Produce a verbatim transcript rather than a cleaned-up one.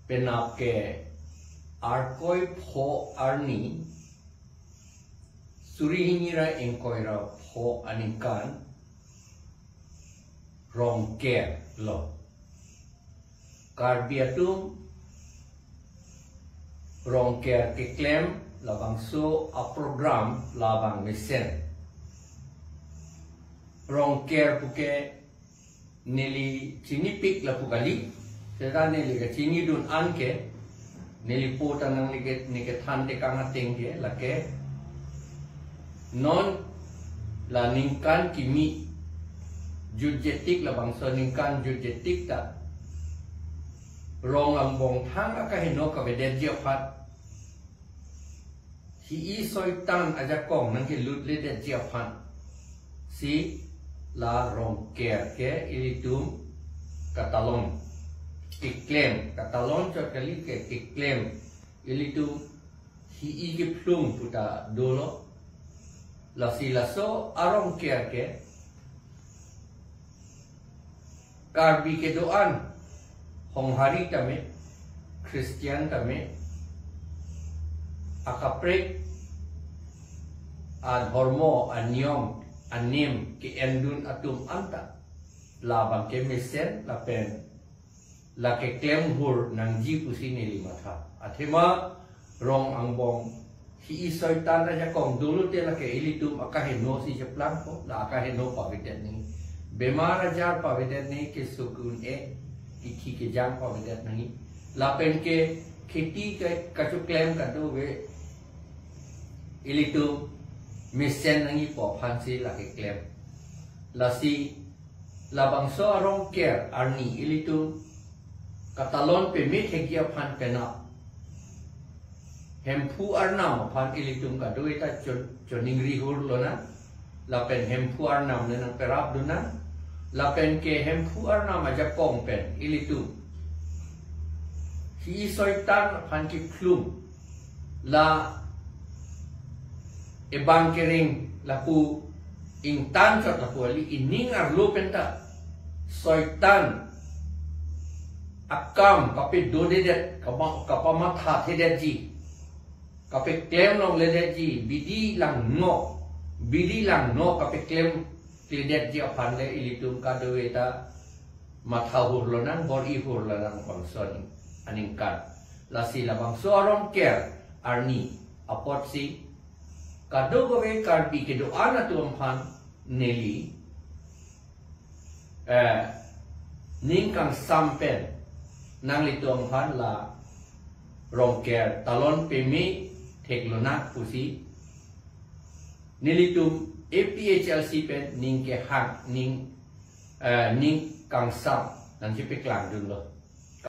Penap ke Arkoi pho arni, suri hini ra ingkoi ra pho aningkan Rongker lo. Karbi atum Rongker keklem labangso a-program labang mesen. Rongker puke neli chinipik lapu kali, seta neli kachinidun an ke, neli po ta nangli ke, ne kethan tekang ateng ke, lake non la ningkan kimi jutjetik, labangso ningkan jutjetik ta rong angbong thang akaheno kavedetji aphan, hi-i soitan ajakong nangkelutledetji aphan si la Rongker ke ilitum katalon keklem, katalon chot kali ke keklem, ilitum hi-i kephlung puta dolo. Lasi laso a-Rongker ke Karbi kedo-an, Honghari tame, Christian tame, akaprek adhormo, aniyom, anem ke-endun atum anta labang ke mesen lapen la keklem hur nangji pusi neli matha. Athema rong angbong hi-i soitan ajakong dolo te lake ilitum akaheno si cheplangpo, la akaheno pavedet nangji. Bemar ajar pavedet nangji, keso ke-un-e, kekhi kejang pavedet nangji. Lapen ke kheti ke kachoklem kadokave ilitum mesen nangjipo aphan si la keklem. Lasi labangso a-Rongker arni ilitum katalon peme thekji aphan penap Hemphu arnam aphan ilitum kadokave ta chon-, choningri hur lonang. Lapen Hemphu arnam le nangperapdun nang. Lapen ke Hemphu arnam ajakong pen ilitum hi-i soitan aphan kephlung, la ebang kereng lapu ingtan chot lapu kali, ining arlo penta soitan akam kapedodedet, kapa-, kapamathathedetji, kapeklem longledetji, bidi langno, bidi langno kapeklemkledetji aphan le ilitum kadokave ta matha hur lonang, bor-i hur lonang bangso aning-, aningkan. Lasi labangso a-Rongker arni apotsi kadokave Karbi kedo-an atum aphan neli, eh, ning kangsam pen nanglitum aphan la Rongker talon peme theklonang pusi nelitum A P H L C pen ning kehang, ning, eh, ning kangsam nangchepaklangdunlo.